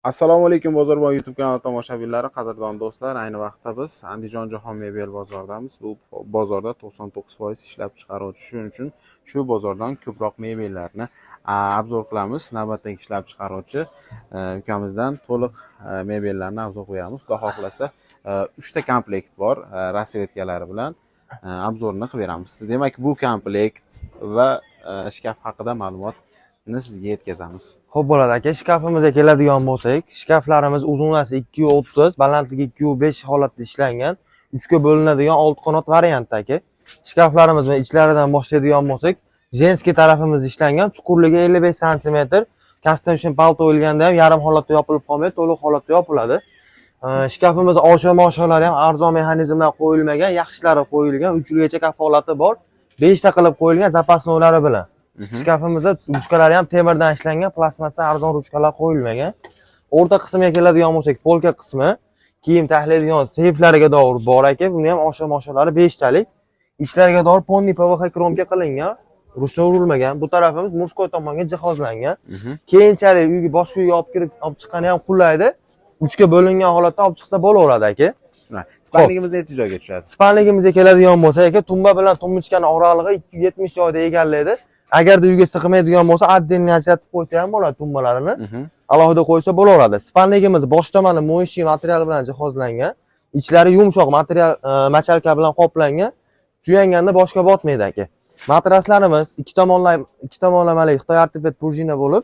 Assalomu alaykum, Bozorbon YouTube kanali tomoshabinlari, qadrdon do'stlar. Ayni vaqtda biz Andijon jahon mebel bozoridamiz. Bu bozorda 99% ishlab chiqaruvchi. Shuning uchun shu bozordan ko'proq mebellarni обзор qilamiz. Navbatdagi ishlab chiqaruvchi ukamizdan to'liq mebellarni обзор qo'yamiz. Xudo xohlasa, 3 ta komplekt bor, расцветка lari bilan обзор ini qilib beramiz. Demak, bu komplekt va shkaf haqida ma'lumot sizga yetkazamiz. Xo'p bo'ladi aka, shkafimizga keladigan bo'lsak, shkaflarimiz uzunlasi 2.30, balandligi 2.5 holatda ishlangan, 3 ga bo'linadigan 6 qanot variantda aka. Shkaflarimizni ichlaridan boshlaydigan bo'lsak, женский tarafimiz ishlangan, chuqurligi 55 sm, kostyum shim palto o'yilganda ham yarim holatda yopilib qolmaydi, to'liq holatda yopiladi. Shkafimiz osho-mosholari ham arzon mexanizmlar qo'yilmagan, yaxshilari qo'yilgan, 3 yilgacha kafolati bor, 5 ta qilib qo'yilgan запасной lari bilan. Shkafimizda ruchkalari ham temirdan ishlangan, plastmassa arzon ruchkalar qo'yilmagan. O'rta qismiga keladigan bo'lsak, polka qismi, kiyim taxlaydigan seyflariga to'g'ri bor aka. Buni ham osho-mosholari 5 talik. Ichlariga to'g'ri полный PVH кромка qilingan, ruchka urilmagan. Bu tarafimiz мужской tomonga jihozlangan. Keyinchalik uyga boshqa uyga olib kirib, olib chiqqani ham qulaydi. 3 ga bo'lingan holatda olib chiqsa bo'laveradi aka. Спальник imiz necha joyga tushadi? Спальник imizga keladigan bo'lsak aka, tumba bilan tumbuchkani oralig'i 270 joyda egallaydi. Agarda uyga sig'maydigan bo'lsa, отдельно ajratib qo'ysa ham bo'ladi tumbalarini. Alohida qo'ysa bo'laveradi. Спальник imiz bosh tomoni моющий material bilan jihozlangan. Ichlari yumshoq material, мочалка bilan qoplangan. Suyanganda boshga botmaydi aka. Matraslarimiz ikki tomonlamali Xitoy ortoped пружина bo'lib,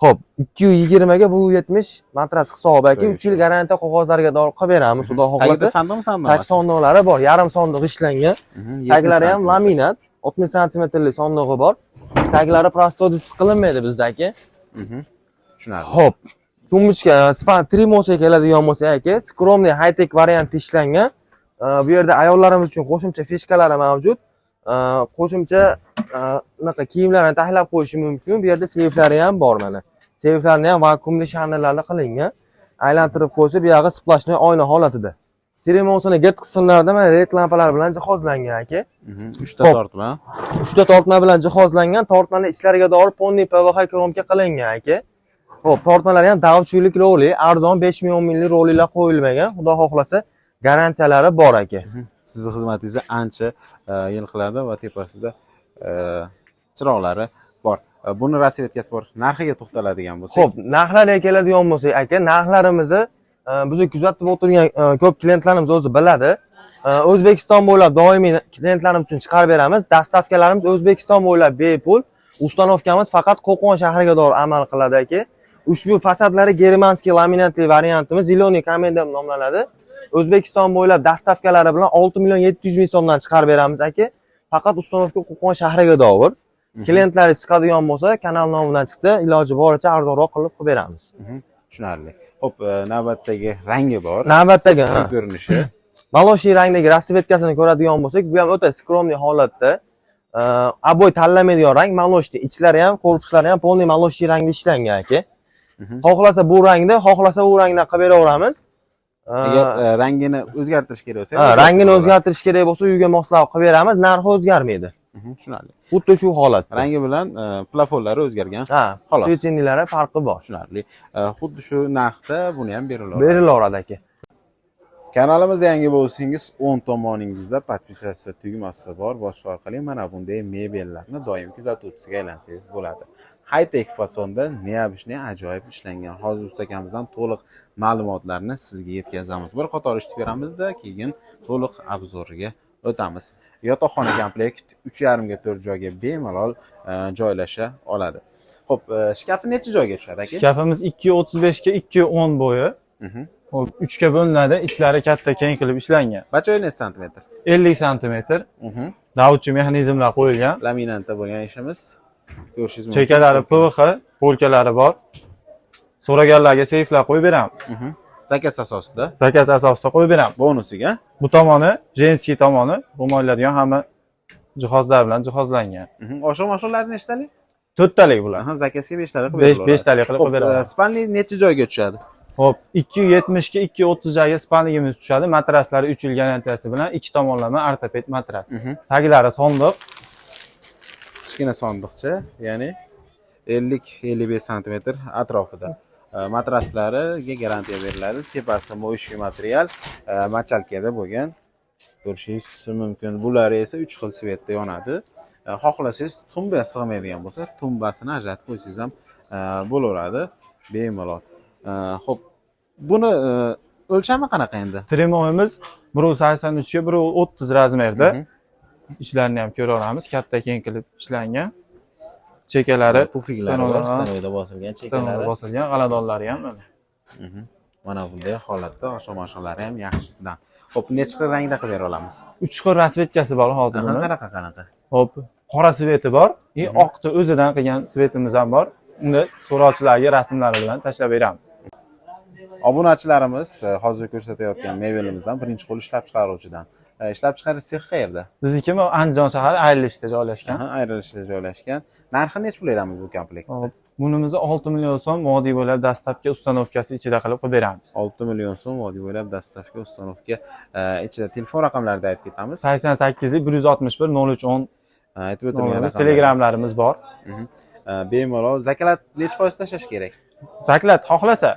xo'p, 220 ga 170 matras hisobi aka. 3 yil garantiya qog'ozlariga doir qilib beramiz, xudo Tagida xohlasa. sandiqmi, sandiq? Tag sondiqlari bor, yarim sondiq ishlangan. Taglari ham laminat, 60 santimetrlik sondig'i bor. Taglari простой disk qilinmaydi bizda aka. Tushunarli. Xo'p, tumbuchka, span trimosga keladigan bo'lsa aka, скромный high-tech variantda ishlangan. Bu yerda ayollarimiz uchun qo'shimcha фишка lari mavjud. Qo'shimcha unaqa kiyimlarni taxlab qo'yishi mumkin. Bu yerda seyflari ham bor mana. Seyflarni ham vakuumli shandalarda qilingan. Aylantirib qo'ysa, bu yog'i сплошной oyna holatida. Trimosini girt qismlarida mana led lampalar bilan jihozlangan aka. 3 ta Xo'p. tortma. 3 ta tortma bilan jihozlangan. Tortmani ichlariga to'g'ri полный PVH кромка qilingan aka. Xo'p, tortmalari ham davchilik roli, arzon 5 ming 10 minglik rolilar qo'yilmagan. Xudo xohlasa, garantiyalari bor aka. Sizni xizmatingizni ancha yil qiladi va tepasida chiroqlari bor. Buni расцветка si bor. Narxiga to'xtaladigan bo'lsak. Xo'p, narxlarga keladigan bo'lsak aka, narxlarimizni bizni kuzatib o'tirgan ko'p klientlarimiz o'zi biladi. O'zbekiston bo'ylab doimiy klientlarimiz uchun chiqarib beramiz. Доставка larimiz O'zbekiston bo'ylab bepul. Установка miz faqat Qo'qon shahriga to'g'ri amal qiladi aka. Ushbu fasadlari германский laminatli variantimiz зелёный камень deb nomlanadi. O'zbekiston bo'ylab доставка lari bilan 6 million 700 ming so'mdan chiqarib beramiz aka. Faqat установка Qo'qon shahriga to'g'ri. Klientlaringiz chiqadigan bo'lsa, kanal nomidan chiqsa, iloji boricha arzonroq qilib qilib beramiz. Tushunarli. Xo'p, navbatdagi rangi bor. Navbatdagi, Shu ha. ko'rinishi. Молочный rangdagi расцветка sini ko'radigan bo'lsak, bu ham o'ta скромный holatda. Обой tanlamaydigan rang молочный. Ichlari ham, korpuslari ham полный молочный rangda ishlangan aka. Xohlasa bu rangda, xohlasa u rangda qilib beraveramiz. Agar rangini o'zgartirish kerak bo'lsa, Ha, rangini o'zgartirish kerak bo'lsa, uyga moslab qilib beramiz, narxi o'zgarmaydi. Tushunarli. Xuddi shu holatda. Rangi bilan plafonlari o'zgargan. Ha, Xolos. светильник lari farqi bor. Tushunarli. Xuddi shu narxda buni ham berilaveradi. Berilaveradi aka. Kanalimizda yangi bo'lsangiz, o'ng tomoningizda подписаться tugmasi bor. Bosish orqali mana bunday mebellarni doim kuzatuvchisiga aylansangiz bo'ladi. High-tech fasonda необычный ajoyib ishlangan. Hozir usta akamizdan to'liq ma'lumotlarni sizga yetkazamiz. Bir qator eshitib beramizda, keyin to'liq обзор iga o'tamiz. Yotoqxona komplekt 3,5 ga 4 joyga bemalol joylasha oladi. Xo'p, shkafi necha joyga tushadi aka? Shkafimiz 2.35 ga 2.10 bo'yi. Hop, 3 ga bo'linadi, ichlari katta keng qilib ishlangan. Bachoyi necha santimetr? 50 santimetr. Davchi mexanizmlar qo'yilgan. Laminatda bo'lgan ishimiz. Ko'rishingiz mumkin. Chekalari PVH, polkalari bor. So'raganlarga seyflar qo'yib beramiz. Заказ asosida. Заказ asosida qo'yib beramiz. Bonusiga. Bu tomoni женский tomoni, ro'mollaydigan hamma jihozlar bilan jihozlangan. Oshiq moshinlar nechtalik? To'rttalik bular. Aha, заказ ga beshtalik qilib Besh beriladi. Beshtalik qilib Xo'p, qo'yib beramiz. Спальник necha joyga tushadi? Xo'p, 270 ga 230 joyga спальник imiz tushadi. Matraslari 3 yil garantiyasi bilan ikki tomonlama ortoped matras. Taglari sondiq. Kichkina sondiqcha, ya'ni 50-55 santimetr atrofida. Matraslariga garantiya beriladi. Tepasi moющий material, machalkada bo'lgan. Ko'rishingiz mumkin. Bular esa 3 xil svetda yonadi. Xohlasangiz tumba sig'maydigan bo'lsa, tumbasini ajratib qo'ysangiz ham bo'laveradi bemalol. Xo'p, buni o'lchami qanaqa endi? Tremoyimiz 1.83 ga 1.30 razmerda. Ishlarini ham ko'ra olamiz. Katta keng qilib ishlangan. Chekalari, pufiklari bor, stanoyda bosilgan chekalari, bosilgan g'aladonlari ham mana. Mana bunday holatda oshomasholari ham yaxshisidan. Xo'p, necha xil rangda qilib bera olamiz? 3 xil rasvetkasi bor hozir buni. Qanaqa? Xo'p, qora sveti bor, oqni o'zidan qilgan svetimiz ham bor. Uni so'rovchilarga rasmlari bilan tashlab beramiz. Obunachilarimiz hozir ko'rsatayotgan mebelimizdan birinchi qo'l ishlab chiqaruvchidan. Ishlab chiqarish sexi qayerda? Bizniki Andijon shahri Ayrilishda joylashgan. Ayrilishda joylashgan. Narxi necha pul beramiz bu komplektda? Hop, bunimizni 6 million so'm vodiy bo'ylab dastavka ustanovkasi ichida qilib qo'yib beramiz. 6 million so'm vodiy bo'ylab dastavka ustanovka ichida. Telefon raqamlarini aytib ketamiz. 88 161 03 10 aytib o'tilgan raqamlar. Telegramlarimiz bor. Bemalol zakalat necha foiz tashlash kerak? Zakalat xohlasa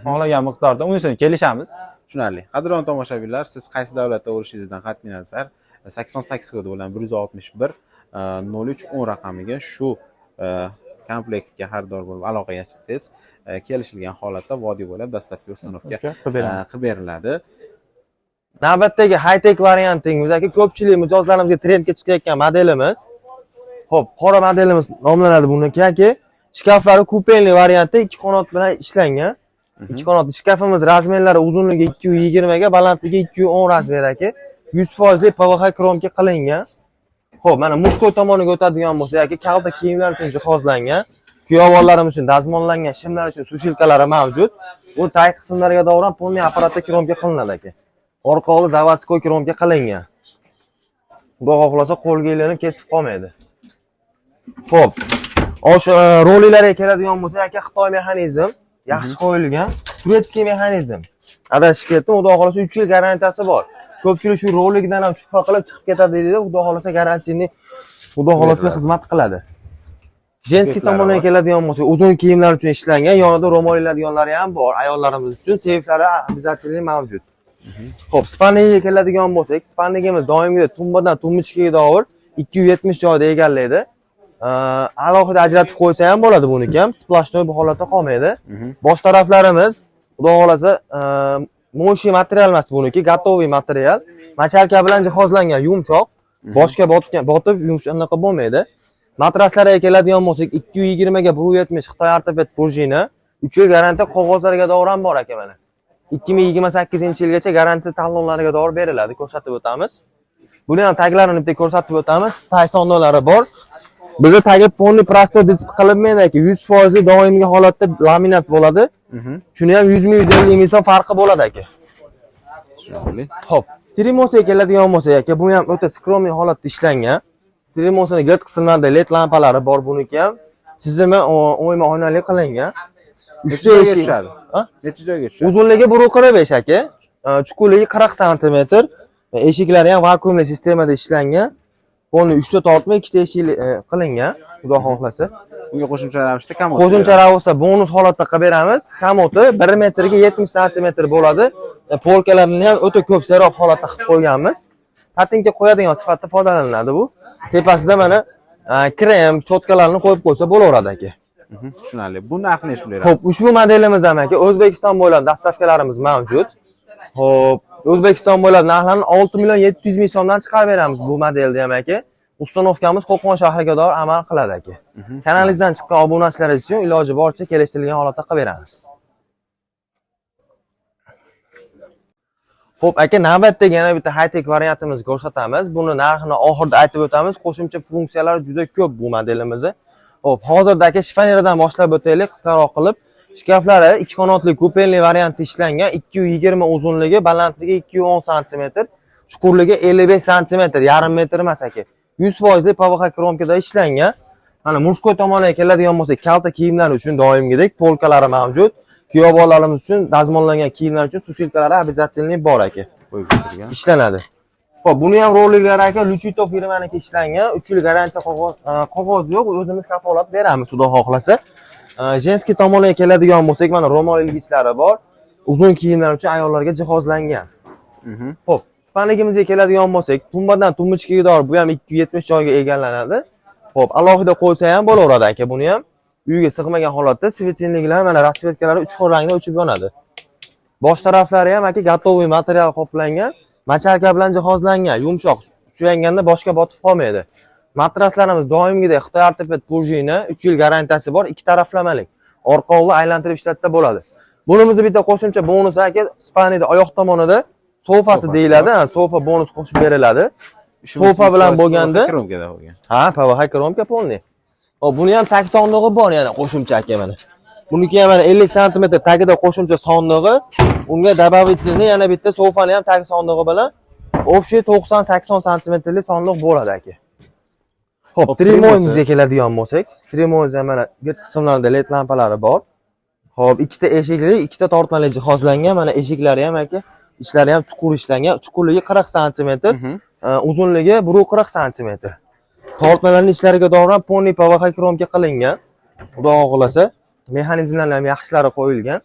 xohlagan miqdorda unisini kelishamiz. Tushunarli. Qadrdon tomoshabinlar, siz qaysi davlatda bo'lishingizdan qat'iy nazar 88 kodi bilan 161 03 10 raqamiga shu komplektga xaridor bo'lib aloqaga chiqsangiz, kelishilgan holatda vodiy bo'ylab dastavka ustanovka qilib beriladi. Navbatdagi high-tech variantingiz aka, ko'pchilik mijozlarimizga trendga chiqayotgan modelimiz. Xo'p, qora modelimiz nomlanadi buniki aka. Shkaflari kupenli variantda 2 qanot bilan ishlangan. 2 qanotli shkafimiz razmerlari uzunligi 2.20 ga, balandligi 2.10 razmer aka. 100% PVH kromka qilingan. Xo'p, mana murskoy tomoniga o'tadigan bo'lsak aka, kalta kiyimlar uchun jihozlangan, kuyovonlarimiz uchun dazmollangan shimlar uchun sushilkalari mavjud. Bu tag qismlariga to'g'ri polniy apparatda kromka qilinadi aka. Orqa oldi zavodskoy kromka qilingan. Xudo xohlasa qo'lga ilinib kesib qolmaydi. Xo'p, o'sha roliklarga keladigan bo'lsak aka, Xitoy mexanizm yaxshi qo'yilgan, turetskiy mexanizm. Adashib ketdim, xudo xohlasa 3 yil garantiyasi bor. Ko'pchilik shu rolikdan ham shubha qilib chiqib ketadi deydi, xudo xohlasa garantiyani xudo xohlasa xizmat qiladi. Jenskiy tomondan keladigan bo'lsa, uzun kiyimlar uchun ishlangan, yonida ro'mol iladiganlari ham bor, ayollarimiz uchun seyflari обязательно mavjud. Xo'p, spanniga keladigan bo'lsak, spannigimiz doimgidek tumbadan tumbichkaga doir 270 joyda egallaydi. Alohida ajratib qo'ysa ham bo'ladi buniki ham, splashnoy bu holatda qolmaydi. Bosh taraflarimiz xudo xohlasa mo'shi material emas buniki, gotoviy material. Machalka bilan jihozlangan, yumshoq, boshga botib yumshoq anaqa bo'lmaydi. Matraslarga keladigan bo'lsak, 220 ga 170 Xitoy ortoped prujina, 3 yil garantiya qog'ozlariga to'g'ri ham bor aka mana. 2028-yilgacha garantiya talonlariga to'g'ri beriladi, ko'rsatib o'tamiz. Buni ham taglarini bitta ko'rsatib o'tamiz. Tag sondonlari bor. Bizda tagi polni prostoy disk qilinmaydi aka, 100% doimgi holatda laminat bo'ladi. Shuni ham 100 ming 150 ming so'm farqi bo'ladi aka. Tushunarli. Xo'p, Trimosga keladigan bo'lsak aka, bu ham o'ta skromniy holatda ishlangan. Trimosning girt qismlarida LED lampalari bor, buniki ham chizimi o'yma oynali qilingan. Necha joyga tushadi? Necha joyga tushadi? Uzunligi 1.45 aka, chuqurligi 40 sm. Eshiklari ham vakuumli sistemada ishlangan. Polni 3 ta tortma, 2 ta eshik qilingan, xudo xohlasa. Unga qo'shimcha ravishda komod. Qo'shimcha ravishda bonus holatda qilib beramiz. Komodi 1 metrga 70 sm bo'ladi. Polkalarini ham o'ta ko'p serob holatda qilib qo'yganmiz. Patinka qo'yadigan sifatida foydalaniladi bu. Tepasida mana krem, chotkalarni qo'yib qo'ysa bo'laveradi aka. Tushunarli. Bu narxi necha pul beramiz? Xo'p, ushbu modelimiz ham aka O'zbekiston bo'ylab dastavkalarimiz mavjud. Xo'p, O'zbekiston bo'ylab narxlarni 6 million 700 ming so'mdan chiqarib beramiz bu modelni ham aka. Ustanovkamiz Qo'qon shahriga doir amal qiladi aka. Kanalingizdan chiqqan obunachilaringiz uchun iloji boricha kelishtirilgan holatda qilib beramiz. Xo'p, aka, navbatdagi yana bitta high-tech variantimizni ko'rsatamiz. Buni narxini oxirida aytib o'tamiz. Qo'shimcha funksiyalari juda ko'p bu modelimizni. Xo'p, hozirda aka shifoneradan boshlab o'taylik, qisqaroq qilib. Shkaflari 2 qanotli kupenli variantda ishlangan, 2.20 uzunligi, balandligi 2.10 sm, chuqurligi 55 sm, yarim metr emas aka. 100% PVH kromkada ishlangan. Mana murskoy tomoniga keladigan bo'lsak, kalta kiyimlar uchun doimgidek polkalari mavjud. Kuyov bolalarimiz uchun dazmollangan kiyimlar uchun sushilkalari обязательно bor aka. Qo'yib o'tirgan. Ishlanadi. Xo'p, buni ham roliklari aka Luchito firmaniki ishlangan. 3 yil garantiya qog'oz yo'q, o'zimiz kafolat beramiz, xudo xohlasa. Женский tomoniga keladigan bo'lsak, mana ro'mol ilgichlari bor. Uzun kiyimlar uchun ayollarga jihozlangan. Xo'p, спальник imizga keladigan bo'lsak, tumbadan tumbuchkaga dor bu ham 270 joyga egallanadi. Xo'p, alohida qo'ysa ham bo'laveradi aka, buni ham uyga sig'magan holatda светильник lar mana расцветка lari 3 xil rangda o'chib yonadi. Bosh taraflari ham aka готовый material qoplangan, мочалка bilan jihozlangan, yumshoq, suyanganda boshga botib qolmaydi. Matraslarimiz doimgidek Xitoy ortoped пружина, 3 yil garantiyasi bor, ikki taraflamalik. Orqa oldi aylantirib ishlatsa bo'ladi. Bunimizni bitta qo'shimcha bonusi aka, спальник da oyoq tomonida sofasi deyiladi, sofa bonus qo'shib beriladi. Sofa bilan bo'lganda кромка da bo'lgan. Ha, PVH кромка полный. Hop, buni ham tag sondig'i bor yana qo'shimcha aka mana. Buniki ham mana 50 sm tagida qo'shimcha sondig'i, unga добавительный yana bitta sofani ham tag sondig'i bilan общий 90-80 santimetrlik sondiq bo'ladi aka. Xo'p, trimoyimizga keladigan bo'lsak, trimoyimizda mana bu qismlarida LED lampalari bor. Xo'p, ikkita eshikli, ikkita tortmali jihozlangan. Mana eshiklari ham aka, ichlari ham chuqur ishlangan. Chuqurligi 40 sm, uzunligi 140 sm. Tortmalarning ichlariga do'g'ri полный PVH кромка qilingan. Xudo xohlasa, mexanizmlarni ham yaxshilari qo'yilgan.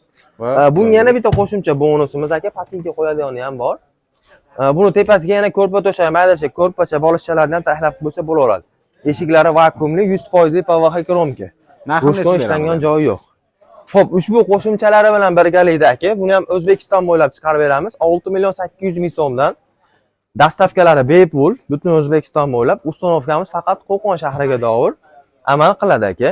Bunga yana bitta qo'shimcha bonusimiz aka, patinka qo'yadigani ham bor. Buni tepasiga yana ko'rpa to'shak, maydacha ko'rpacha, bolishchalarni ham taxlab qo'ysa bo'laveradi. Eshiklari vakuumli, 100% PVH кромка. Ruchnoy ishlangan joyi yo'q. Xo'p, ushbu qo'shimchalari bilan birgalikda aka, buni ham O'zbekiston bo'ylab chiqarib beramiz. 6 800 000 so'mdan. Доставка lari bepul, butun O'zbekiston bo'ylab. Установка miz faqat Qo'qon shahriga doir amal qiladi aka.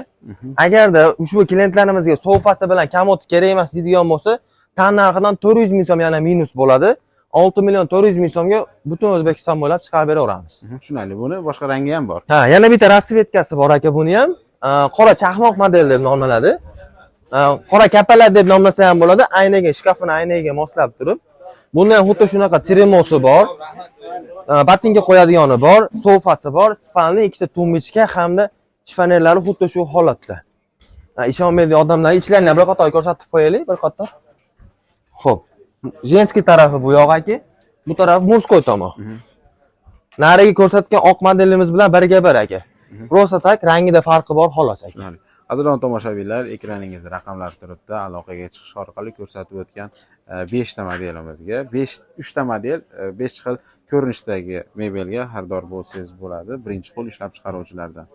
Agarda ushbu klientlarimizga sofasi bilan komod kerak emas deydigan bo'lsa, tan narxidan 400 000 so'm yana minus bo'ladi. 6 400 000 so'mga butun O'zbekiston bo'ylab chiqarib beraveramiz. Tushunarli. Buni boshqa rangi ham bor. Ha, yana bitta расцветка si bor aka buni ham. Qora chaqmoq model deb nomlanadi. Qora kapalar deb nomlasa ham bo'ladi. Aynaga, shkafini aynaga moslab turib. Bunda ham xuddi shunaqa tremosi bor. Botinka qo'yadigani bor, sofasi bor, спальный, ikkita tumbichka hamda shifonerlari xuddi shu holatda. Ishonmaydigan odamlar ichlarini bir qator ko'rsatib qo'yaylik, bir qator. Xo'p. Женский tarafi bu yoq aka, bu taraf мужской tomon. Narigi ko'rsatgan oq modelimiz bilan birga bir aka. Просто так rangida farqi bor xolos aka. Qadrdon tomoshabinlar, ekraningizda raqamlar turibdi. Aloqaga chiqish orqali ko'rsatib o'tgan 5 ta modelimizga, 5 3 ta model, 5 xil ko'rinishdagi mebelga xaridor bo'lsangiz bo'ladi. Birinchi qo'l ishlab chiqaruvchilardan.